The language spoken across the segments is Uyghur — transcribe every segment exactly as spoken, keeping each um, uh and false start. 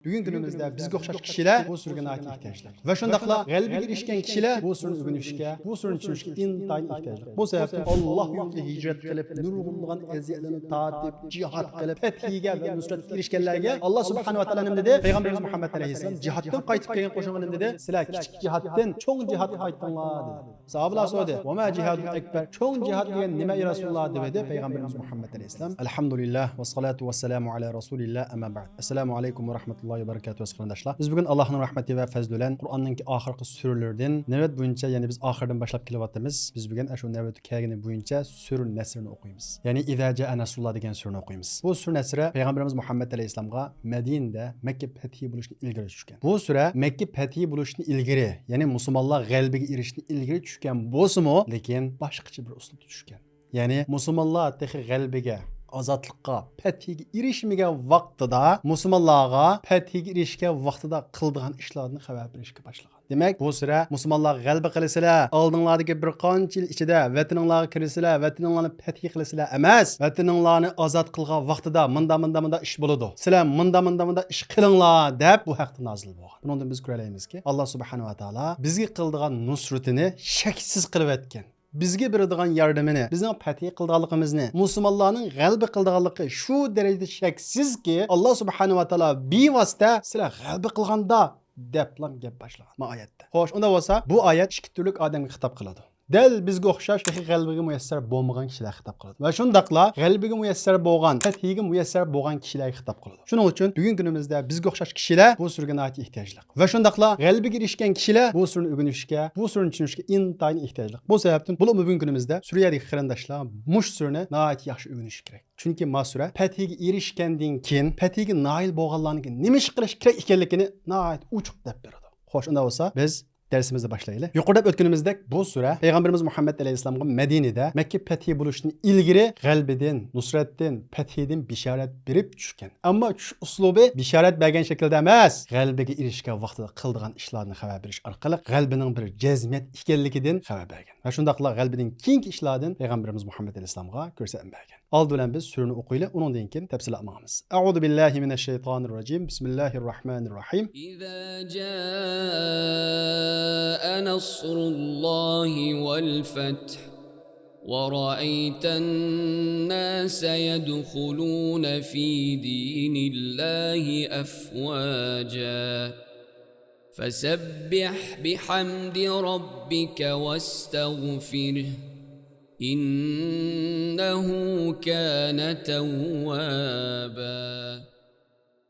بۈگۈنكى كۈنىمىزدە بىزگە ئوخشاش كىشىلەر بۇ سۈرىگە ناھايىتى ئېھتىياجلىق. ۋە شۇنداقلا غەلىبىگە ئېرىشكەن كىشىلەر بۇ سۈرىنى ئۆگىنىشكە، بۇ سۈرىنى چۈشىنىشكە ئىنتايىن ئېھتىياجلىق. بۇ سەۋەبتىن ئاللاھ يولىدا ھىجرەت قىلىپ، نۇرغۇنلىغان ئەزىيەتلەرنى تارتىپ، جىھاد قىلىپ، پەتھىگە ۋە نۇسرەتكە ئېرىشكەنلەرگە ئاللاھ سۇبھانەھۇ ۋە تائالا نېمە دېدى؟ پەيغەمبىرىمىز مۇھەممەد ئەلەيھىسسالام جىھادتىن قايتىپ كەلگەن قوشۇنغا نېمە دېدى؟ سىلەر كىچىك جىھادتىن چوڭ جىھادقا قايتىڭلار دېدى. ساھابىلار سورىدى، ۋەما جىھادۇل ئەكبەر، چوڭ جىھاد دېگەن نېمە، يا رەسۇلاللاھ؟ دېدى پەيغەمبىرىمىز مۇھەممەد ئەلەيھىسسالام، ئەلھەمدۇلىللاھ ۋەسسالاتۇ ۋەسسالامۇ ئەلا رەسۇلىللاھ، ئەمما بەئد. ئەسسالامۇ ئەلەيكۇم ۋە رەھمەتۇللاھى ۋە بەرىكاتۇھۇ، ئەزىز قېرىنداشلار. بىز بۈگۈن ئاللاھنىڭ رەھمىتى ۋە پەزلى بىلەن قۇرئاننىڭكى ئاخىرقى سۈرىلىرىدىن نۆۋەت بويىچە، يەنى بىز ئاخىردىن باشلاپ كېلىۋاتىمىز. بىز بۈگۈن ئاشۇ نۆۋەتكە كەلگىنى بويىچە سۈرە نەسرنى ئوقۇيمىز. يەنى ئىزا جاء نەسرۇللاھ دېگەن سۈرىنى ئوقۇيمىز. بۇ سۈرە نەسرى پەيغەمبىرىمىز مۇھەممەد ئەلەيھىسسالامغا مەدىنىدە مەككە پەتھى بولۇشتىن ئىلگىرى چۈشكەن. بۇ سۈرە مەككە پەتھى بولۇشتىن ئىلگىرى، يەنى مۇسۇلمانلار غەلىبىگە ئېرىشتىن ئىلگىرى چۈشكەن بولسىمۇ، لېكىن باشقىچە بىر ئۇسلۇبتا چۈشكەن. يەنى مۇسۇلمانلار تېخى غەلىبىگە، ئازادلىققا، پەتھىگە ئېرىشمىگەن ۋاقتىدا مۇسۇلمانلارغا پەتھىگە ئېرىشكەن ۋاقتىدا قىلىدىغان ئىشلاردىن خەۋەر بېرىشكە باشلىغان. دېمەك، بۇ سۈرە مۇسۇلمانلارغا غەلىبە قىلىسىلەر، ئالدىڭلاردىكى بىر قانچە يىل ئىچىدە ۋەتىنىڭلارغا كىرىسىلەر، ۋەتىنىڭلارنى پەتھى قىلىسىلەر ئەمەس، ۋەتىنىڭلارنى ئازاد قىلغان ۋاقتىدا مۇندا، مۇندا، مۇندا ئىش بولىدۇ، سىلەر مۇندا، مۇندا، مۇندا ئىش قىلىڭلار دەپ بۇ ھەقتە نازىل بولغان. بۇنىڭدىن بىز كۆرەلەيمىزكى، ئاللاھ سۇبھانەھۇ ۋە تائالا بىزگە قىلىدىغان نۇسرىتىنى شەكسىز قىلىۋەتكەن. بىزگە بېرىدىغان ياردىمىنى، بىزنىڭ پەتھى قىلىدىغانلىقىمىزنى، مۇسۇلمانلارنىڭ غەلىبە قىلىدىغانلىقى شۇ دەرىجىدە شەكسىزكى، ئاللاھ سۇبھانەھۇ ۋە تائالا بىۋاسىتە سىلەر غەلىبە قىلغاندا دەپلا گەپ باشلىغان ما ئايەتتە. خوش، ئۇنداق بولسا بۇ ئايەت ئىككى تۈرلۈك ئادەمگە خىتاب قىلىدۇ. دەل بىزگە ئوخشاش تېخى غەلىبىگە مۇيەسسەر بولمىغان كىشىلەرگە خىتاب قىلىدۇ. ۋە شۇنداقلا غەلىبىگە مۇيەسسەر بولغان، پەتھىگە مۇيەسسەر بولغان كىشىلەرگە خىتاب قىلىدۇ. شۇنىڭ ئۈچۈن بۈگۈنكى كۈنىمىزدە بىزگە ئوخشاش كىشىلەر بۇ سۈرىگە ناھايىتى ئېھتىياجلىق. ۋە شۇنداقلا غەلىبىگە ئېرىشكەن كىشىلەر بۇ سۈرىنى ئۆگىنىشكە، بۇ سۈرىنى چۈشىنىشكە ئىنتايىن ئېھتىياجلىق. بۇ سەۋەبتىن بولۇپمۇ بۈگۈنكى كۈنىمىزدە سۈرىيەدىكى قېرىنداشلار مۇشۇ سۈرىنى ناھايىتى ياخشى ئۆگىنىشى كېرەك. چۈنكى ما سۈرە پەتھىگە ئېرىشكەندىن كېيىن، پەتھىگە نائىل بولغانلارنىڭ كېيىن نېمە ئىش قىلىش كېرەك ئىكەنلىكىنى ناھايىتى ئوچۇق دەپ بېرىدۇ. خوش، ئۇنداق بولسا بىز دەرسىمىزنى باشلايلى. يۇقىرىدا دەپ ئۆتكىنىمىزدەك، بۇ سۈرە پەيغەمبىرىمىز مۇھەممەد ئەلەيھىسسالامغا مەدىنىدە مەككە پەتھى بولۇشتىن ئىلگىرى غەلىبىدىن، نۇسرەتتىن، پەتھىدىن بېشارەت بېرىپ چۈشكەن. ئەمما چۈشۈش ئۇسلۇبى بېشارەت بەرگەن شەكىلدە ئەمەس، غەلىبىگە ئېرىشكەن ۋاقتىدا قىلىدىغان ئىشلاردىن خەۋەر بېرىش ئارقىلىق غەلىبىنىڭ بىر جەزمىيەت ئىكەنلىكىدىن خەۋەر بەرگەن. ۋە شۇنداقلا غەلىبىدىن كېيىنكى ئىشلاردىن پەيغەمبىرىمىز مۇھەممەد ئەلەيھىسسالامغا كۆرسەتمە بەرگەن. ئالدى بىلەن بىز سۈرىنى ئوقۇيلى، ئۇنىڭدىن كېيىن تەپسىلات ماڭىمىز. أعوذ بالله من الشيطان الرجيم. بسم الله الرحمن الرحيم. إذا جاء نصر الله والفتح ورأيت الناس يدخلون في دين الله أفواجا فسبح بحمد ربك واستغفره إنه كان توابا.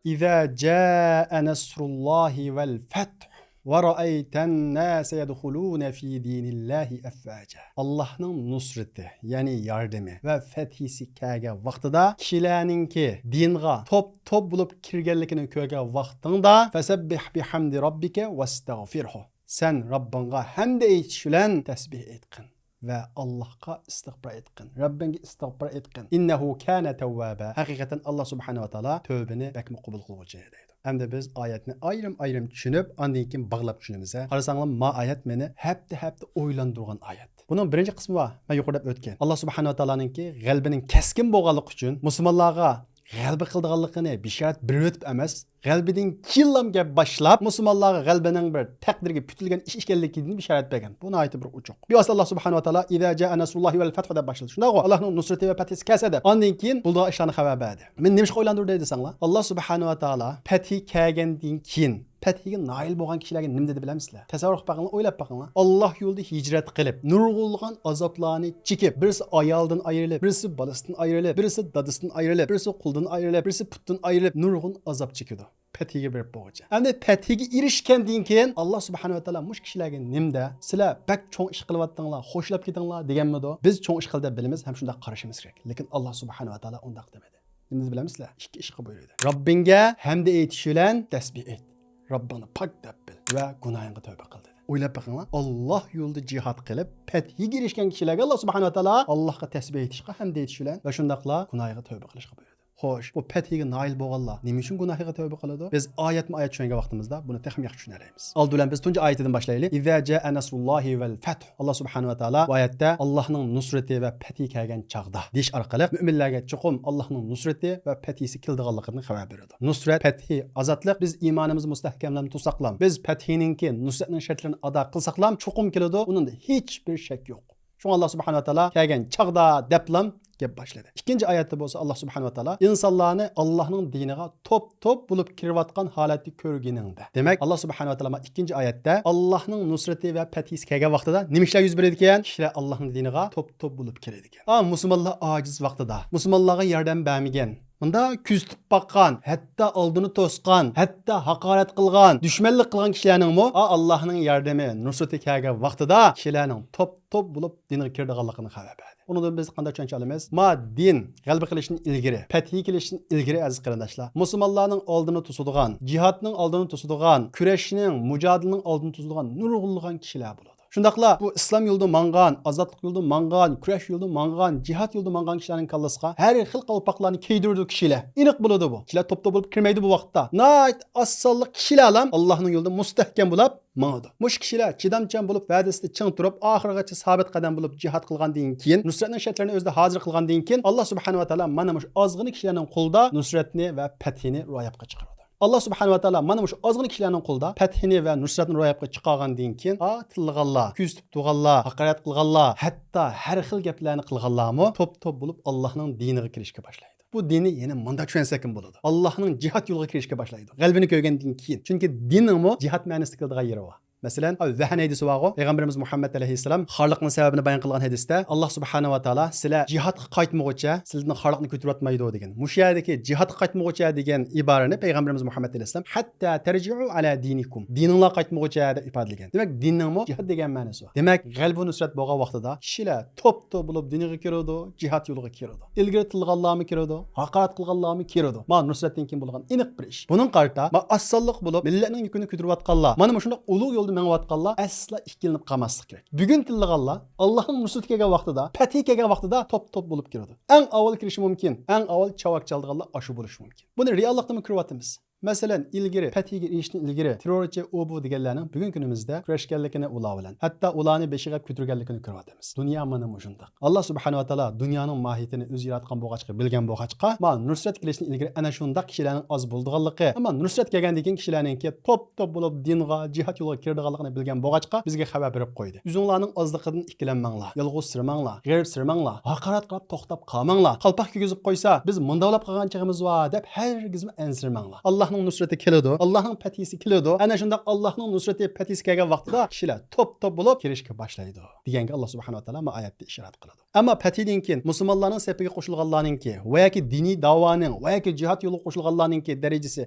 إذا جاء نصر الله والفتح ورأيت الناس يدخلون في دين الله أفواجا. ئاللاھنىڭ نۇسرىتى، يەنى ياردىمى ۋە پەتھىسى كەلگەن ۋاقتىدا كىشىلەرنىڭكى دىنغا توپ-توپ بولۇپ كىرگەنلىكىنى كۆرگەن ۋاقتىڭدا فسبح بحمد ربك واستغفره. سەن رەببىڭغا ھەمدە ئېيتىش بىلەن تەسبىھ ئېيتقىن ۋە ئاللاھقا ئىستىغپار ئېيتقىن، رەببىڭگە ئىستىغپار ئېيتقىن. إنه كان توابا. ھەقىقەتەن ئاللاھ سۇبھانەھۇ ۋە تائالا تۆۋبىنى بەكمۇ قوبۇل قىلغۇچى دەيدۇ. ئەمدى بىز ئايەتنى ئايرىم-ئايرىم چۈشىنىپ، ئاندىن كېيىن باغلاپ چۈشىنىمىز. قارىساڭلار، ما ئايەت مېنى ھەپتە-ھەپتە ئويلاندۇرغان ئايەت. بۇنىڭ بىرىنچى قىسمى بار. مەن يۇقىرىدا دەپ ئۆتكەن. ئاللاھ سۇبھانەھۇ ۋە تائالانىڭكى غەلىبىنىڭ كەسكىن بولغانلىقى ئۈچۈن مۇسۇلمانلارغا غەلىبە قىلىدىغانلىقىنى بېشارەت بېرىۋېتىپ ئەمەس، غەلىبىدىن كېيىنلا گەپ باشلاپ، مۇسۇلمانلارغا غەلىبىنىڭ بىر تەقدىرگە پۈتۈلگەن ئىش ئىكەنلىكىدىن بېشارەت بەرگەن. بۇ ناھايىتى بىر ئوچۇق. بىۋاسىتە ئاللاھ سۇبھانەھۇ ۋە تائالا «إذا جاء نصر الله والفتح» دەپ باشلىدى. شۇنداقغۇ؟ ئاللاھنىڭ نۇسرىتى ۋە پەتھىسى كەلسە دەپ. ئاندىن كېيىن بولىدىغان ئىشلارنى خەۋەر بەردى. مېنى نېمە ئىشقا ئويلاندۇردى دېسەڭلار، ئاللاھ سۇبھانەھۇ ۋە تائالا پەتھى كەلگەندىن كېيىن پەتھىگە نائىل بولغان كىشىلەرگە نېمە دېدى بىلەمسىلەر؟ تەسەۋۋۇر قىلىپ بېقىڭلار، ئويلاپ بېقىڭلار. ئاللاھ يولىدا ھىجرەت قىلىپ، نۇرغۇنلىغان ئازابلارنى چېكىپ، بىرسى ئايالىدىن ئايرىلىپ، بىرسى بالىسىدىن ئايرىلىپ، بىرسى دادىسىدىن ئايرىلىپ، بىرسى قۇلىدىن ئايرىلىپ، بىرسى پۇتتىن ئايرىلىپ، نۇرغۇن ئازاب چېكىدۇ. پەتھىگە بېرىپ بولغۇچە. ئەمدى پەتھىگە ئېرىشكەندىن كېيىن ئاللاھ سۇبھانەھۇ ۋە تائالا مۇشۇ كىشىلەرگە نېمە دە؟ سىلەر بەك چوڭ ئىش قىلىۋاتتىڭلار، خوشلاپ كېتىڭلار دېگەنمىدۇ؟ بىز چوڭ ئىش قىلدى دەپ بىلىمىز ھەم شۇنداق قارىشىمىز كېرەك. لېكىن ئاللاھ سۇبھانەھۇ ۋە تائالا ئۇنداق دېمىدى. نېمە دېدى بىلەمسىلەر؟ ئىككى ئىشقا بۇيرۇدى. رەببىڭگە ھەمدە ئېيتىش بىلەن تەسبىھ ئېيت. رەببىڭنى پاك دەپ بىل ۋە گۇناھىڭغا تەۋبە قىل دېدى. ئويلاپ بېقىڭلار، ئاللاھ يولىدا جىھاد قىلىپ، پەتھىگە ئېرىشكەن كىشىلەرگە ئاللاھ سۇبھانەھۇ ۋە تائالا ئاللاھقا تەسبىھ ئېيتىشقا، ھەمدە ئېيتىش بىلەن ۋە شۇنداقلا گۇناھىغا تەۋبە قىلىشقا بۇيرۇدى. خوش، بۇ پەتھىگە نائىل بولغانلار نېمە ئۈچۈن گۇناھىغا تەۋبە قىلىدۇ؟ بىز ئايەتمۇ ئايەت چۈشەنگەن ۋاقتىمىزدا بۇنى تېخىمۇ ياخشى چۈشىنەلەيمىز. ئالدى بىلەن بىز تۇنجى ئايىتىدىن باشلايلى. إذا جاء نصر الله والفتح. ئاللا سۇبھانەھۇ ۋە تائالا بۇ ئايەتتە ئاللاھنىڭ نۇسرىتى ۋە پەتھى كەلگەن چاغدا دېيىش ئارقىلىق مۆمىنلەرگە چوقۇم ئاللاھنىڭ نۇسرىتى ۋە پەتھىسى كېلىدىغانلىقىدىن خەۋەر بېرىدۇ. نۇسرەت، پەتھى، ئازادلىق، بىز ئىمانىمىزنى مۇستەھكەملەم تۇتساقلام، بىز پەتھىنىڭكى، نۇسرەتنىڭ شەرتلىرىنى ئادا قىلساقلام، چوقۇم كېلىدۇ، ئۇنىڭدا ھېچ بىر شەك يوق. شۇڭا ئاللا سۇبھانەھۇ ۋە تائالا كەلگەن چاغدا دەپلام گەپ باشلىدى. ئىككىنچى ئايەتتە بولسا ئاللا سۇبھانەھۇ ۋە تائالا ئىنسانلارنى ئاللاھنىڭ دىنىغا توپ-توپ بولۇپ كىرىۋاتقان ھالەتتە كۆرگىنىڭدە. دېمەك، ئاللا سۇبھانەھۇ ۋە تائالا ئىككىنچى ئايەتتە ئاللاھنىڭ نۇسرىتى ۋە پەتھىسى كەلگەن ۋاقتىدا نېمە ئىشلار يۈز بېرىدىكەن؟ كىشىلەر ئاللاھنىڭ دىنىغا توپ-توپ بولۇپ كىرىدىكەن. ئا، مۇسۇلمانلار ئاجىز ۋاقتىدا، مۇسۇلمانلارغا ياردەم بەرمىگەن، مۇنداق كۆزىتىپ باققان، ھەتتا ئالدىنى توسقان، ھەتتا ھاقارەت قىلغان، دۈشمەنلىك قىلغان كىشىلەرنىڭمۇ، ئا، ئاللاھنىڭ ياردىمى، نۇسرىتى كەلگەن ۋاقتىدا كىشىلەرنىڭ توپ-توپ بولۇپ دىنغا كىرىدىغانلىقىنى خەۋەر بەردى. ئۇنىڭدىن بىز قانداق چۈشەنچە ئالىمىز؟ ما دىن غەلىبە قىلىشتىن ئىلگىرى، پەتھى كېلىشتىن ئىلگىرى، ئەزىز قېرىنداشلار، مۇسۇلمانلارنىڭ ئالدىنى توسىدىغان، جىھادنىڭ ئالدىنى توسىدىغان، كۈرەشنىڭ، مۇجادىلىنىڭ ئالدىنى توسىدىغان نۇرغۇنلىغان كىشىلەر بولىدۇ. شۇنداقلا بۇ ئىسلام يولىدا ماڭغان، ئازادلىق يولىدا ماڭغان، كۈرەش يولىدا ماڭغان، جىھاد يولىدا ماڭغان كىشىلەرنىڭ كاللىسىغا ھەر خىل قالپاقلارنى كىيدۈرىدۇ كىشىلەر. ئېنىق بولىدۇ بۇ. كىشىلەر توپ-توپ بولۇپ كىرمەيدۇ بۇ ۋاقىتتا. ناھايىتى ئاز سانلىق كىشىلەرلا ئاللاھنىڭ يولىدا مۇستەھكەم بولاپ ماڭىدۇ. مۇشۇ كىشىلەر چىدامچان بولۇپ، ۋەدىسىدە چىڭ تۇرۇپ، ئاخىرغىچە سابىت قەدەم بولۇپ جىھاد قىلغاندىن كېيىن، نۇسرەتنىڭ شەرتلىرىنى ئۆزىدە ھازىر قىلغاندىن كېيىن، ئاللا سۇبھانەھۇ ۋە تائالا مانا مۇشۇ ئازغىنە كىشىلەرنىڭ قولىدا نۇسرەتنى ۋە پەتھىنى روياپقا چىقىرىدۇ. ئاللا سۇبھانەھۇ ۋە تائالا مانا مۇشۇ ئازغىنە كىشىلەرنىڭ قولىدا پەتھىنى ۋە نۇسرەتنى روياپقا چىقارغاندىن كېيىن، ئا، تىللىغانلار، كۆزىتىپ تۇرغانلار، ھاقارەت قىلغانلار، ھەتتا ھەر خىل گەپلەرنى قىلغانلارمۇ توپ-توپ بولۇپ ئاللاھنىڭ دىنىغا كىرىشكە باشلايدۇ. بۇ دىننى يەنە مۇنداق چۈشەنسەكمۇ بولىدۇ. ئاللاھنىڭ جىھاد يولىغا كىرىشكە باشلايدۇ. غەلىبىنى كۆرگەندىن كېيىن. چۈنكى دىننىڭمۇ جىھاد مەنىسىدە كېلىدىغان يېرى بار. مەسىلەن، ۋەھن ھەدىسى بارغۇ، پەيغەمبىرىمىز مۇھەممەد ئەلەيھىسسالام خارلىقنىڭ سەۋەبىنى بايان قىلغان ھەدىستە، ئاللا سۇبھانەھۇ ۋە تائالا، سىلەر جىھادقا قايتمىغۇچە سىلەردىن خارلىقنى كۆتۈرۈۋەتمەيدۇ دېگەن. مۇشۇ يەردىكى جىھادقا قايتمىغۇچە دېگەن ئىبارىنى پەيغەمبىرىمىز مۇھەممەد ئەلەيھىسسالام، ھەتتا تەرجىئۇ ئەلا دىنىكۇم، دىنىڭلار قايتمىغۇچە دەپ ئىپادىلىگەن. دېمەك، دىننىڭمۇ جىھاد دېگەن مەنىسى بار. دېمەك، غەلىبە نۇسرەت بولغان ۋاقتىدا كىشىلەر توپ-توپ بولۇپ دىنىغا كىرىدۇ، جىھاد يولىغا كىرىدۇ. ئىلگىرى تىللىغانلارمۇ كىرىدۇ، ھاقارەت قىلغانلارمۇ كىرىدۇ. مانا نۇسرەتتىن كېيىن بولغان ئېنىق بىر ئىش. بۇنىڭغا قارىتا، مانا ئاز سانلىق بولۇپ، مىللەتنىڭ يۈكىنى كۆتۈرۈۋاتقانلار، مانا مۇشۇنداق ئۇلۇغ يولدا مېڭىۋاتقانلار ئەسلا ئىككىلىنىپ قالماسلىق كېرەك. بۈگۈن تىللىغانلار ئاللاھنىڭ نۇسرىتى كەلگەن ۋاقتىدا، پەتھى كەلگەن ۋاقتىدا توپ-توپ بولۇپ كىرىدۇ. ئەڭ ئاۋۋال كىرىشى مۇمكىن، ئەڭ ئاۋۋال چاۋاك چالىدىغانلار ئاشۇ بولۇشى مۇمكىن. بۇنى رېئاللىقتىمۇ كۆرۈۋاتىمىز. مەسىلەن، ئىلگىرى، پەتھىگە ئېرىشىشتىن ئىلگىرى تېررورچى ئۇ بۇ دېگەنلەرنىڭ بۈگۈنكى كۈنىمىزدە كۈرەشكەنلىكىنى ئۇلار بىلەن، ھەتتا ئۇلارنى بېشىغا ئېلىپ كۆتۈرگەنلىكىنى كۆرۈۋاتىمىز. دۇنيا مانا مۇشۇنداق. ئاللا سۇبھانەھۇ ۋە تائالا دۇنيانىڭ ماھىيىتىنى ئۆزى ياراتقان بولغاچقا، بىلگەن بولغاچقا، مانا نۇسرەت كېلىشتىن ئىلگىرى ئەنە شۇنداق كىشىلەرنىڭ ئاز بولىدىغانلىقى، ئەمما نۇسرەت كەلگەندىن كېيىن كىشىلەرنىڭكى توپ-توپ بولۇپ دىنغا، جىھاد يولىغا كىرىدىغانلىقىنى بىلگەن بولغاچقا، بىزگە خەۋەر بېرىپ قويدى. ئۆزۈڭلارنىڭ ئازلىقىدىن ئىككىلەنمەڭلار، يالغۇزسىرىمەڭلار، غېرىبسىرىمەڭلار، ھاقارەت قىلىپ توختاپ قالماڭلار. قالپاق كىيگۈزۈپ قويسا، بىز مۇنداقلاپ قالغان چېغىمىز بار دەپ ھەرگىزمۇ ئەنسىرىمەڭلار. ئاللاھنىڭ نۇسرىتى كېلىدۇ، ئاللاھنىڭ پەتھىسى كېلىدۇ. ئەنە شۇنداق ئاللاھنىڭ نۇسرىتى، پەتھىسى كەلگەن ۋاقتىدا كىشىلەر توپ-توپ بولۇپ كىرىشكە باشلايدۇ، دېگەنگە ئاللا سۇبھانەھۇ ۋە تائالا ما ئايەتتە ئىشارەت قىلىدۇ. ئەمما پەتھىدىن كېيىن مۇسۇلمانلارنىڭ سېپىگە قوشۇلغانلارنىڭكى ۋە ياكى دىنىي داۋانىڭ ۋە ياكى جىھاد يولىغا قوشۇلغانلارنىڭكى دەرىجىسى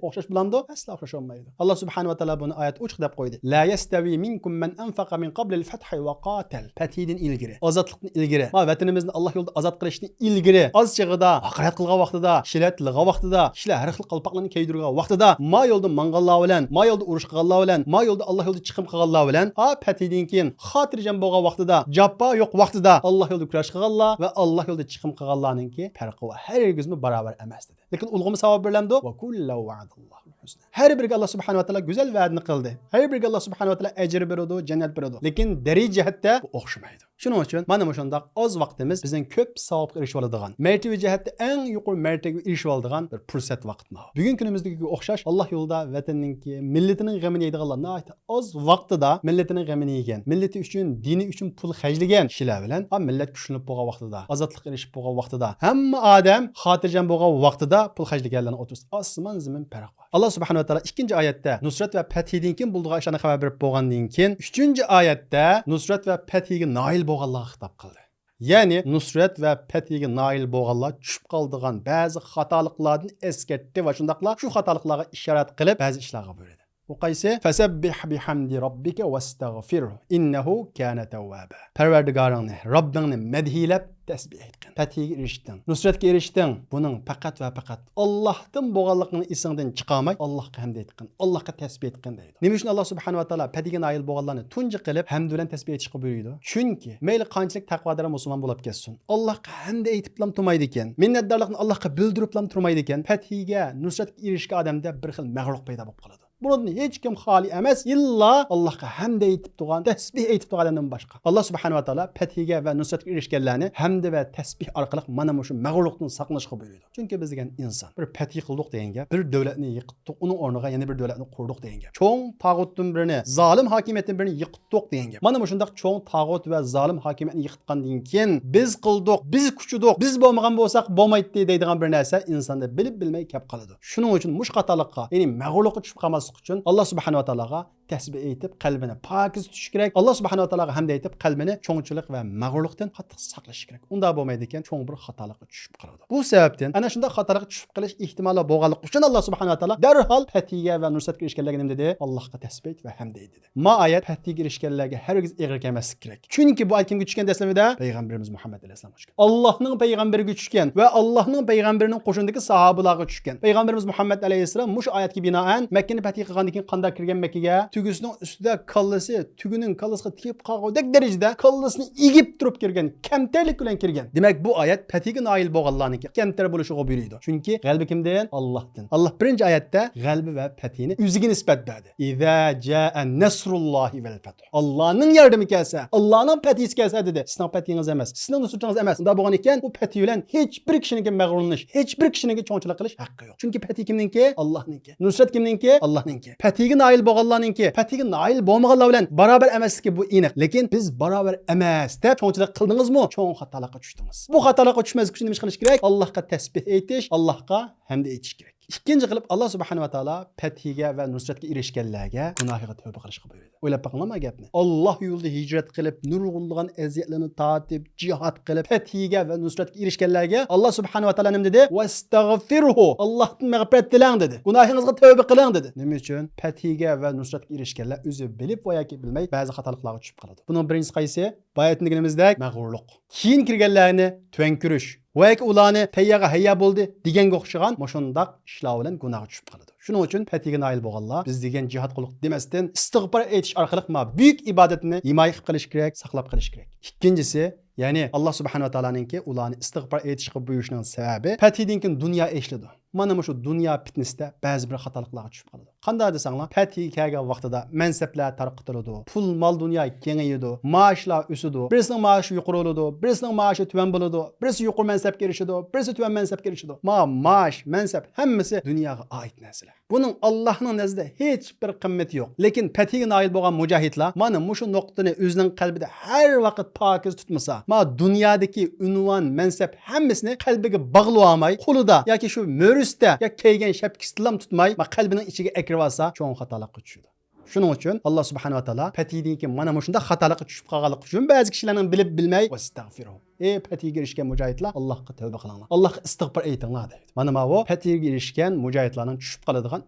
ئوخشاش بولامدۇ؟ ئەسلا ئوخشاش بولمايدۇ. ئاللا سۇبھانەھۇ ۋە تائالا بۇنى ئايەت ئوچۇق دەپ قويدى. لا يستوي منكم من أنفق من قبل الفتح وقاتل. پەتھىدىن ئىلگىرى، ئازادلىقتىن ئىلگىرى، ما ۋەتىنىمىزنى ئاللا يولىدا ئازاد قىلىشتىن ئىلگىرى، ئاز چېغىدا، ھاقارەت قىلغان ۋاقتىدا، كىشىلەر تىللىغان ۋاقتىدا، كىشىلەر ھەر خىل قالپاقلارنى كىيدۈرگەن ۋاقتىدا، ما يولدا ماڭغانلار بىلەن، ما يولدا ئۇرۇش قىلغانلار بىلەن، ما يولدا ئاللا يولىدا چىقىم قىلغانلار بىلەن، ئا پەتھىدىن كېيىن خاتىرجەم بولغان ۋاقتىدا، جاپا يوق ۋاقتىدا ئاللا يولىدا كۈرەش قىلغانلار ۋە ئاللا يولىدا چىقىم قىلغانلارنىڭكى پەرقى ھەرگىزمۇ باراۋەر ئەمەس دېدى. لېكىن ئۇلىغىمۇ ساۋاب بېرىلەمدۇ؟ وكلا وعد الله الحسنى. ھەر بىرىگە ئاللا سۇبھانەھۇ ۋە تائالا گۈزەل ۋەدىنى قىلدى. ھەر بىرىگە ئاللا سۇبھانەھۇ ۋە تائالا ئەجىر بېرىدۇ، جەننەت بېرىدۇ. لېكىن دەرىجە جەھەتتە بۇ ئوخشىمايدۇ. شۇنىڭ ئۈچۈن مانا مۇشۇنداق ئاز ۋاقتىمىز بىزنىڭ كۆپ ساۋابقا ئېرىشىۋالىدىغان، مەرتىۋە جەھەتتە ئەڭ يۇقىرى مەرتىۋىگە ئېرىشىۋالىدىغان بىر پۇرسەت ۋاقىت ماۋۇ. بۈگۈنكى كۈنىمىزدىكىگە ئوخشاش ئاللا يولىدا ۋەتىنىڭكى، مىللىتىنىڭ غېمىنى يەيدىغانلار ناھايىتى ئاز ۋاقتىدا مىللىتىنىڭ غېمىنى يېگەن، مىللىتى ئۈچۈن، دىنى ئۈچۈن پۇل خەجلىگەن كىشىلەر بىلەن، ھا، مىللەت كۈچلىنىپ بولغان ۋاقتىدا، ئازادلىققا ئېرىشىپ بولغان ۋاقتىدا، ھەممە ئادەم خاتىرجەم بولغان ۋاقتىدا پۇل خەجلىگەنلەرنىڭ ئوتتۇرىسىدا ئاسمان زېمىن پەرق بار. ئاللا سۇبھانەھۇ ۋە تائالا ئىككىنچى ئايەتتە نۇسرەت ۋە پەتھىدىن كېيىن بولىدىغان ئىشلارنى خەۋەر بېرىپ بولغاندىن كېيىن، ئۈچىنچى ئايەتتە نۇسرەت ۋە پەتھىگە نائىل بولغانلارغا خىتاب قىلدى. يەنى نۇسرەت ۋە پەتھىگە نائىل بولغانلار چۈشۈپ قالىدىغان بەزى خاتالىقلاردىن ئەسكەرتتى ۋە شۇنداقلا شۇ خاتالىقلارغا ئىشارەت قىلىپ بەزى ئىشلارغا بۇيرۇدى. ئۇ قايسى؟ فسبح بحمد ربك واستغفره إنه كان توابا. پەرۋەردىگارىڭنى، رەببىڭنى مەدھىيلەپ، تەسبىھ ئېيتقىن. پەتھىگە ئېرىشتىڭ، نۇسرەتكە ئېرىشتىڭ. بۇنىڭ پەقەت ۋە پەقەت ئاللاھتىن بولغانلىقىنى ئېسىڭدىن چىقارماي، ئاللاھقا ھەمدە ئېيتقىن، ئاللاھقا تەسبىھ ئېيتقىن دەيدۇ. نېمە ئۈچۈن ئاللاھ سۇبھانەھۇ ۋە تائالا پەتھىگە نائىل بولغانلارنى تۇنجى قىلىپ ھەمد بىلەن تەسبىھ ئېيتىشقا بۇيرۇيدۇ؟ چۈنكى مەيلى قانچىلىك تەقۋادار مۇسۇلمان بولاپ كەتسۇن، ئاللاھقا ھەمدە ئېيتىپلام تۇرمايدىكەن، مىننەتدارلىقنى ئاللاھقا بىلدۈرۈپلام تۇرمايدىكەن، پەتھىگە، نۇسرەتكە ئېرىشكەن ئادەمدە بىر خىل مەغرۇرلۇق پەيدا بولۇپ قالىدۇ. بۇنىڭدىن ھېچكىم خالىي ئەمەس، ئىللا ئاللاھقا ھەمدە ئېيتىپ تۇرغان، تەسبىھ ئېيتىپ تۇرغان ئادەمدىن باشقا. ئاللاھ سۇبھانەھۇ ۋە تائالا پەتھىگە ۋە نۇسرەتكە ئېرىشكەنلەرنى ھەمدە ۋە تەسبىھ ئارقىلىق مانا مۇشۇ مەغرۇرلۇقتىن ساقلىنىشقا بۇيرۇيدۇ. چۈنكى بىز دېگەن ئىنسان. بىر پەتھى قىلدۇق دېگەن گەپ، بىر دۆلەتنى يىقىتتۇق، ئۇنىڭ ئورنىغا يەنە بىر دۆلەتنى قۇردۇق دېگەن گەپ. چوڭ تاغۇتتىن بىرنى، زالىم ھاكىمىيەتتىن بىرنى يىقىتتۇق دېگەن گەپ. مانا مۇشۇنداق چوڭ تاغۇت ۋە زالىم ھاكىمىيەتنى يىقىتقاندىن كېيىن، بىز قىلدۇق، بىز كۇچىدۇق، بىز بولمىغان بولساق بولمايتتى دەيدىغان بىر نەرسە ئىنساندا بىلىپ بىلمەي كەپ قالىدۇ. شۇنىڭ ئۈچۈن مۇشۇ خاتالىققا، يەنى مەغرۇرلۇققا چۈشۈپ قالماسلىق ئۈچۈن، ئاللاھ سۇبھانەھۇ ۋە تائالاغا تەسبىھ ئېيتىپ، قەلبىنى پاكىز تۇتۇش كېرەك. ئاللاھ سۇبھانەھۇ ۋە تائالاغا ھەمدە ئېيتىپ، قەلبىنى چوڭچىلىق ۋە مەغرۇرلۇقتىن قاتتىق ساقلىشى كېرەك. ئۇنداق بولمايدىكەن، چوڭ بىر خاتالىققا چۈشۈپ قالىدۇ. بۇ سەۋەبتىن ئەنە شۇنداق خاتالىققا چۈشۈپ قېلىش ئېھتىمالى بولغانلىقى ئۈچۈن، ئاللاھ سۇبھانەھۇ ۋە تائالا دەرھال پەتھىگە ۋە نۇسرەتكە ئېرىشكەنلەرگە نېمە دېدى؟ ئاللاھقا تەسبىھ ئېيت ۋە ھەمدە ئېيت دېدى. ما ئايەت پەتھىگە ئېرىشكەنلەرگە ھەرگىز ئېغىر كەلمەسلىكى كېرەك. چۈنكى بۇ ئايەت كىمگە چۈشكەن دەسلىمىدە؟ پەيغەمبىرىمىز مۇھەممەد ئەلەيھىسسالامغا چۈشكەن. ئاللاھنىڭ پەيغەمبىرىگە چۈشكەن ۋە ئاللاھنىڭ پەيغەمبىرىنىڭ قوشۇنىدىكى ساھابىلارغا چۈشكەن. پەيغەمبىرىمىز مۇھەممەد ئەلەيھىسسالام مۇشۇ ئايەتكە بىنائەن مەككىنى پەتھى قىلغاندىن كېيىن قانداق كىرگەن مەككىگە؟ تۈگىسىنىڭ ئۈستىدە كاللىسى، تۈگىنىڭ كاللىسىغا تېگىپ قالغۇدەك دەرىجىدە كاللىسىنى ئېگىپ تۇرۇپ كىرگەن، كەمتەرلىك بىلەن كىرگەن. دېمەك، بۇ ئايەت پەتھىگە نائىل بولغانلارنىڭكى كەمتەر بولۇشىغا بۇيرۇيدۇ. چۈنكى غەلىبە كىمدىن؟ ئاللاھتىن. ئاللاھ بىرىنچى ئايەتتە غەلىبە ۋە پەتھىنى ئۆزىگە نىسبەت بەردى. ئىزا جائە نەسرۇللاھى ۋەل فەتھ. ئاللانىڭ ياردىمى كەلسە، ئاللانىڭ پەتھىسى كەلسە دېدى. سىزنىڭ پەتھىڭىز ئەمەس، سىزنىڭ نۇسرىتىڭىز ئەمەس. ئۇنداق بولغان ئىكەن، ئۇ پەتھى بىلەن ھېچ بىر كىشىنىڭكى مەغرۇرلىنىش، ھېچ بىر كىشىنىڭكى چوڭچىلىق قىلىش ھەققى يوق. چۈنكى پەتھى كىمنىڭكى؟ ئاللانىڭكى. نۇسرەت كىمنىڭكى؟ ئاللانىڭكى. پەتھىگە نائىل بولغانلارنىڭكى، پەتھىگە نائىل بولمىغانلار بىلەن باراۋەر ئەمەسلىكى بۇ ئېنىق. لېكىن بىز باراۋەر ئەمەس دەپ چوڭچىلىق قىلدىڭىزمۇ، چوڭ خاتالىققا چۈشتىڭىز. بۇ خاتالىققا چۈشمەسلىك ئۈچۈن نېمە ئىش قىلىش كېرەك؟ ئاللاھقا تەسبىھ ئېيتىش، ئاللاھقا ھەمدە ئېيتىش كېرەك. ئىككىنچى قىلىپ، ئاللاھ سۇبھانەھۇ ۋە تائالا پەتھىگە ۋە نۇسرەتكە ئېرىشكەنلەرگە گۇناھىغا تەۋبە قىلىشقا بۇيرۇدى. ئويلاپ بېقىڭلار ما گەپنى. ئاللاھ يولىدا ھىجرەت قىلىپ، نۇرغۇنلىغان ئەزىيەتلەرنى تارتىپ، جىھاد قىلىپ، پەتھىگە ۋە نۇسرەتكە ئېرىشكەنلەرگە ئاللاھ سۇبھانەھۇ ۋە تائالا نېمە دېدى؟ ۋەستەغفىرھۇ. ئاللاھتىن مەغپىرەت تىلەڭ دېدى. گۇناھىڭىزغا تەۋبە قىلىڭ دېدى. نېمە ئۈچۈن؟ پەتھىگە ۋە نۇسرەتكە ئېرىشكەنلەر ئۆزى بىلىپ ۋە ياكى بىلمەي بەزى خاتالىقلارغا چۈشۈپ قالىدۇ. بۇنىڭ بىرىنچىسى قايسى؟ باياتىن دېگىنىمىزدەك مەغرۇرلۇق. كېيىن كىرگەنلەرنى تۆۋەن كۆرۈش ۋە ياكى ئۇلارنى تەييارغا ھەييار بولدى دېگەنگە ئوخشىغان مۇشۇنداق ئىشلار بىلەن گۇناھقا چۈشۈپ قالىدۇ. شۇنىڭ ئۈچۈن پەتھىگە نائىل بولغانلار بىز دېگەن جىھاد قىلدۇق دېمەستىن، ئىستىغپار ئېيتىش ئارقىلىق ما بۈيۈك ئىبادەتنى ھىمايە قىلىپ قېلىش كېرەك، ساقلاپ قېلىش كېرەك. ئىككىنچىسى، يەنى ئاللاھ سۇبھانەھۇ ۋە تائالانىڭكى ئۇلارنى ئىستىغپار ئېيتىشقا بۇيرۇشىنىڭ سەۋەبى، پەتھىدىن كېيىن دۇنيا ئېچىلىدۇ. مانا مۇشۇ دۇنيا پىتنىسىدە بەزى بىر خاتالىقلارغا چۈشۈپ قالىدۇ. قانداق دېسەڭلار، پەتھىگە كەلگەن ۋاقتىدا مەنسەپلەر تارقىتىلىدۇ، پۇل، مال، دۇنيا كېڭىيىدۇ، مائاشلار ئۆسىدۇ، بىرسىنىڭ مائاشى يۇقىرى بولىدۇ، بىرسىنىڭ مائاشى تۆۋەن بولىدۇ، بىرسى يۇقىرى مەنسەپكە ئېرىشىدۇ، بىرسى تۆۋەن مەنسەپكە ئېرىشىدۇ. ما مائاش، مەنسەپ ھەممىسى دۇنياغا ئائىت نەرسىلەر. بۇنىڭ ئاللاھنىڭ نەزىرىدە ھېچ بىر قىممىتى يوق. لېكىن پەتھىگە نائىل بولغان مۇجاھىدلار مانا مۇشۇ نۇقتىنى ئۆزىنىڭ قەلبىدە ھەر ۋاقىت پاكىز تۇتمىسا، ما دۇنيادىكى ئۇنۋان، مەنسەپ ھەممىسىنى قەلبىگە باغلىۋالماي، قولىدا ياكى شۇ مۈرىسىدە ياكى كىيگەن شەپكىسىدىلا تۇتماي، ما قەلبىنىڭ ئىچىگە ئەكىرىۋالسا، چوڭ خاتالىققا چۈشىدۇ. شۇنىڭ ئۈچۈن ئاللا سۇبھانەھۇ ۋە تائالا پەتھىدىن كېيىن مانا مۇشۇنداق خاتالىققا چۈشۈپ قالغانلىقى ئۈچۈن بەزى كىشىلەرنىڭ بىلىپ بىلمەي، ۋەستەغفىرۇ، ئەي پەتھىگە ئېرىشكەن مۇجاھىدلار، ئاللاھقا تەۋبە قىلىڭلار، ئاللاھقا ئىستىغپار ئېيتىڭلار دەيدۇ. مانا ماۋۇ پەتھىگە ئېرىشكەن مۇجاھىدلارنىڭ چۈشۈپ قالىدىغان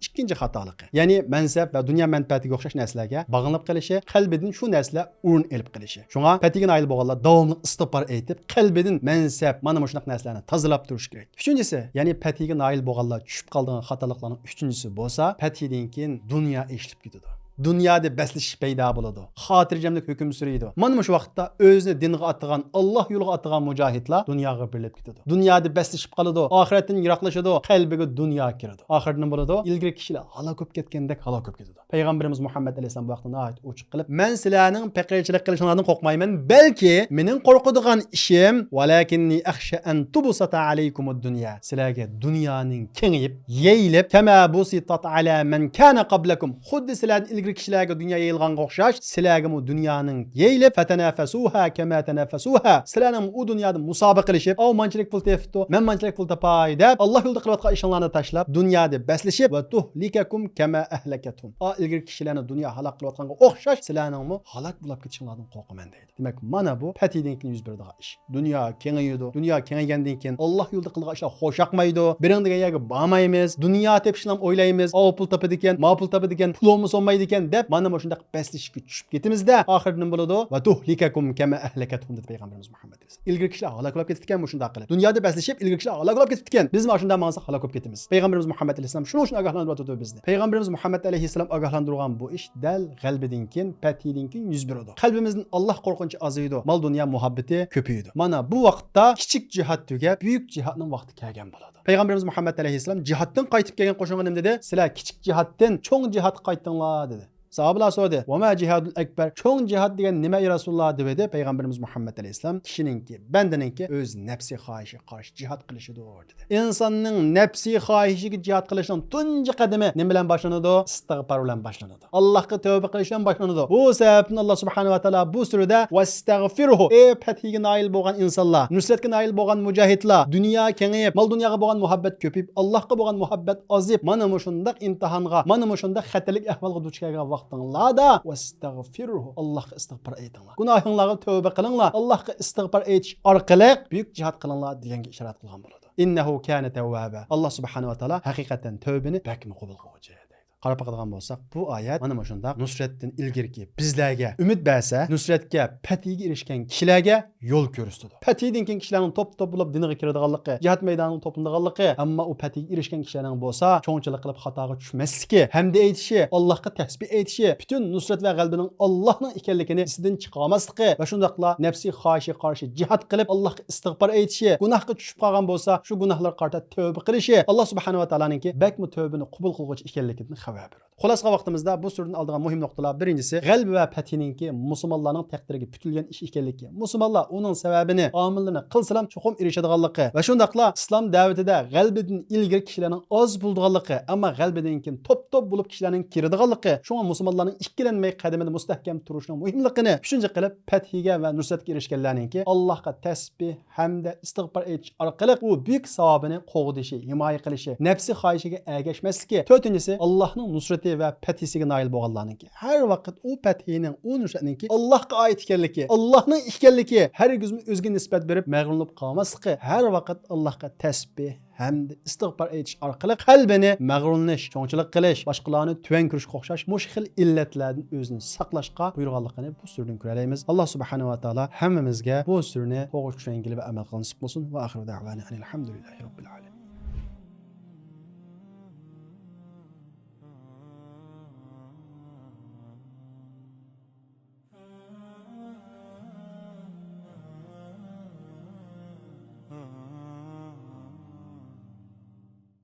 ئىككىنچى خاتالىقى. يەنى مەنسەپ ۋە دۇنيا مەنپەئەتىگە ئوخشاش نەرسىلەرگە باغلىنىپ قېلىشى، قەلبىدىن شۇ نەرسىلەر ئورۇن ئېلىپ قېلىشى. شۇڭا پەتھىگە نائىل بولغانلار داۋاملىق ئىستىغپار ئېيتىپ، قەلبىدىن مەنسەپ، مانا مۇشۇنداق نەرسىلەرنى تازىلاپ تۇرۇش كېرەك. ئۈچىنچىسى، يەنى پەتھىگە نائىل بولغانلار چۈشۈپ قالىدىغان خاتالىقلارنىڭ ئۈچىنچىسى بولسا، پەتھىدىن كېيىن دۇنيا ئېچىلىپ كېتىدۇ. دۇنيادا بەسلىشىش پەيدا بولىدۇ. خاتىرجەملىك ھۆكۈم سۈرىدۇ. مانا مۇشۇ ۋاقىتتا ئۆزىنى دىنغا ئاتىغان، ئاللا يولىغا ئاتىغان مۇجاھىدلار دۇنياغا بېرىلىپ كېتىدۇ. دۇنيادا بەسلىشىپ قالىدۇ. ئاخىرەتتىن يىراقلىشىدۇ. قەلبىگە دۇنيا كىرىدۇ. ئاخىرىدا نېمە بولىدۇ؟ ئىلگىرى كىشىلەر ھالاك بولۇپ كەتكەندەك ھالاك بولۇپ كېتىدۇ. پەيغەمبىرىمىز مۇھەممەد ئەلەيھىسسالام بۇ ھەقتە ناھايىتى ئوچۇق قىلىپ، مەن سىلەرنىڭ پېقىرچىلىق قىلىشىڭلاردىن قورقمايمەن، بەلكى مېنىڭ قورقىدىغان ئىشىم، ۋەلەكىننى ئەخشە ئەن تۇبسەتە ئەلەيكۇمۇد دۇنيا، سىلەرگە دۇنيانىڭ كېڭىيىپ، يېيىلىپ، كەما بۇسىتەت ئەلا مەن كانە قەبلەكۇم، خۇددى سىلەردىن ئىلگىرى كىشىلەرگە دۇنيا يېيىلغانغا ئوخشاش، سىلەرگىمۇ دۇنيانىڭ يېيىلىپ، فەتەنافەسۇھا كەما تەنافەسۇھا، سىلەرنىڭ ئۇ دۇنيادا مۇسابىقىلىشىپ، ئاۋۇ مانچىلىك پۇل تېپىپتۇ، مەن مانچىلىك پۇل تاپاي دەپ، ئاللا يولىدا قىلىۋاتقان ئىشىڭلارنى تاشلاپ، دۇنيادا بەسلىشىپ، ۋە تۇھلىكەكۇم كەما ئەھلەكەتھۇم، ئا ئىلگىرى كىشىلەرنى دۇنيا ھالاك قىلىۋاتقانغا ئوخشاش سىلەرنىڭمۇ ھالاك بولاپ كېتىشىڭلاردىن قورقىمەن دەيدۇ. دېمەك، مانا بۇ پەتھىدىن كېيىن يۈز بېرىدىغان ئىش. دۇنيا كېڭىيىدۇ. دۇنيا كېڭەيگەندىن كېيىن، ئاللا يولىدا قىلغان ئىشلار خوش ياقمايدۇ. بىرىڭ دېگەن يەرگە بارمايمىز. دۇنيا تېپىشنى ئويلايمىز. ئاۋۇ پۇل تاپىدىكەن، ماۋۇ پۇل تاپىدىكەن، پۇل بولمىسا بولمايدىكەن. دەپ، مانا مۇشۇنداق بەسلىشىشكە چۈشۈپ كېتىمىز-دە، ئاخىرىدا نېمە بولىدۇ؟ ۋە تۇھلىكەكۇم كەما ئەھلەكەتھۇم، دېدى پەيغەمبىرىمىز مۇھەممەد ئەلەيھىسسالام. ئىلگىرى كىشىلەر ھالاك بولۇپ كېتىپتىكەن مۇشۇنداق قىلىپ. دۇنيادا بەسلىشىپ، ئىلگىرى كىشىلەر ھالاك بولۇپ كېتىپتىكەن. بىزمۇ ئاشۇنداق ماڭساق ھالاك بولۇپ كېتىمىز. پەيغەمبىرىمىز مۇھەممەد ئەلەيھىسسالام شۇنىڭ ئۈچۈن ئاگاھلاندۇرۇۋاتىدۇ بىزنى. پەيغەمبىرىمىز مۇھەممەد ئەلەيھىسسالام ئاگاھلاندۇرغان بۇ ئىش دەل غەلىبىدىن كېيىن، پەتھىدىن كېيىن يۈز بېرىدۇ. قەلبىمىزدىن ئاللاھ قورقۇنچى ئازىيىدۇ. مال دۇنيا مۇھەببىتى كۆپىيىدۇ. مانا بۇ ۋاقىتتا كىچىك جىھاد تۈگەپ، بۈيۈك جىھادنىڭ ۋاقتى كەلگەن بولىدۇ. پەيغەمبىرىمىز مۇھەممەد ئەلەيھىسسالام جىھادتىن قايتىپ كەلگەن قوشۇنغا نېمە دېدى؟ سىلەر كىچىك جىھادتىن چوڭ جىھادقا قايتىڭلار، دېدى. ساھابىلار سورىدى، ۋەما جىھادۇل ئەكبەر، چوڭ جىھاد دېگەن نېمە، ئەي رەسۇلاللا؟ دېۋىدى. پەيغەمبىرىمىز مۇھەممەد ئەلەيھىسسالام، كىشىنىڭكى، بەندىنىڭكى ئۆز نەپسى خاھىشىگە قارشى جىھاد قىلىشىدۇر، دېدى. ئىنساننىڭ نەپسى خاھىشىگە جىھاد قىلىشنىڭ تۇنجى قەدىمى نېمە بىلەن باشلىنىدۇ؟ ئىستىغپار بىلەن باشلىنىدۇ. ئاللاھقا تەۋبە قىلىش بىلەن باشلىنىدۇ. بۇ سەۋەبتىن ئاللاھ سۇبھانەھۇ ۋە تائالا بۇ سۈرىدە، ۋەستەغفىرھۇ، ئەي پەتھىگە نائىل بولغان ئىنسانلار، نۇسرەتكە نائىل بولغان مۇجاھىدلار، دۇنيا كېڭىيىپ، مال دۇنياغا بولغان مۇھەببەت كۆپىيىپ، ئاللاھقا بولغان مۇھەببەت ئازىيىپ، مانا مۇشۇنداق ئىمتىھانغا، مانا مۇشۇنداق خەتەرلىك ئەھۋالغا دۇچ كەلگەن ۋاقتىڭلاردا، ۋەستەغفىرھۇ، ئاللاھقا ئىستىغپار ئېيتىڭلار. گۇناھىڭلارغا تەۋبە قىلىڭلار، ئاللاھقا ئىستىغپار ئېيتىش ئارقىلىق بۈيۈك جىھاد قىلىڭلار دېگەنگە ئىشارەت قىلغان بولىدۇ. ئىننەھۇ كانە تەۋۋابا. ئاللاھ سۇبھانەھۇ ۋە تائالا ھەقىقەتەن تەۋبىنى بەكمۇ قوبۇل قىلغۇچى، دەيدۇ. قاراپ باقىدىغان بولساق، بۇ ئايەت مانا مۇشۇنداق نۇسرەتتىن ئىلگىرىكى بىزلەرگە ئۈمىد بەرسە، نۇسرەتكە، پەتھىگە ئېرىشكەن كىشىلەرگە يول كۆرسىتىدۇ. پەتھىدىن كېيىن كىشىلەرنىڭ توپ-توپ بولۇپ دىنىغا كىرىدىغانلىقى، جىھاد مەيدانىغا توپلىنىدىغانلىقى، ئەمما ئۇ پەتھىگە ئېرىشكەن كىشىلەرنىڭ بولسا چوڭچىلىق قىلىپ خاتاغا چۈشمەسلىكى، ھەمدە ئېيتىشى، ئاللاھقا تەسبىھ ئېيتىشى، پۈتۈن نۇسرەت ۋە غەلىبىنىڭ ئاللاھنىڭ ئىكەنلىكىنى ئېسىدىن چىقارماسلىقى ۋە شۇنداقلا نەپسى خاھىشىگە قارشى جىھاد قىلىپ، ئاللاھقا ئىستىغپار ئېيتىشى، گۇناھقا چۈشۈپ قالغان بولسا، شۇ گۇناھلىرىغا قارىتا تەۋبە قىلىشى، ئاللاھ سۇبھانەھۇ ۋە تائالانىڭكى بەكمۇ تەۋبىنى قوبۇل قىلغۇچى ئىكەنلىكىدىن خەۋەر بېرىدۇ. خۇلاسىغا ۋاقتىمىزدا بۇ سۈرىدىن ئالىدىغان مۇھىم نۇقتىلار، بىرىنچىسى، غەلىبە ۋە پەتھىنىڭكى مۇسۇلمانلارنىڭ تەقدىرىگە پۈتۈلگەن ئىش ئىكەنلىكى، مۇسۇلمانلار ئۇنىڭ سەۋەبىنى، ئامىللىرىنى قىلسىلام چوقۇم ئېرىشىدىغانلىقى ۋە شۇنداقلا ئىسلام دەۋىتىدە غەلىبىدىن ئىلگىرى كىشىلەرنىڭ ئاز بولىدىغانلىقى، ئەمما غەلىبىدىن كېيىن توپ-توپ بولۇپ كىشىلەرنىڭ كىرىدىغانلىقى، شۇڭا مۇسۇلمانلارنىڭ ئىككىلەنمەي قەدىمىدە مۇستەھكەم تۇرۇشىنىڭ مۇھىملىقىنى ئۈچىنچى قىلىپ، پەتھىگە ۋە نۇسرەتكە ئېرىشكەنلەرنىڭكى ئاللاھقا تەسبىھ، ھەمدە ئىستىغپار ئېيتىش ئارقىلىق ئۇ بۈيۈك ساۋابىنى قوغدىشى، ھىمايە قىلىشى، نەپسى خاھىشىگە ئەگەشمەسلىكى. تۆتىنچىسى، ئاللاھنىڭ نۇسرىتى ۋە پەتھىسىگە نائىل بولغانلارنىڭكى ھەر ۋاقىت ئۇ پەتھىنىڭ، ئۇ نۇسرەتنىڭكى ئاللاھقا ئائىت ئىكەنلىكى، ئاللاھنىڭ ئىكەنلىكى، ھەرگىزمۇ ئۆزىگە نىسبەت بېرىپ مەغرۇرلىنىپ قالماسلىقى، ھەر ۋاقىت ئاللاھقا تەسبىھ، ھەمدە ئىستىغپار ئېيتىش ئارقىلىق قەلبىنى مەغرۇرلىنىش، چوڭچىلىق قىلىش، باشقىلارنى تۆۋەن كۆرۈشكە ئوخشاش مۇشۇ خىل ئىللەتلەردىن ئۆزىنى ساقلاشقا بۇيرۇغانلىقىنى بۇ سۈرىدىن كۆرەلەيمىز. ئاللاھ سۇبھانەھۇ ۋە تائالا ھەممىمىزگە بۇ سۈرىنى توغرا چۈشەنگىلى ۋە ئەمەل قىلغىلى نېسىپ قىلسۇن. ۋە ئاخىرۇ دەئۋانا ئەنىل ھەمدۇلىللاھى رەببىل ئالەمىن.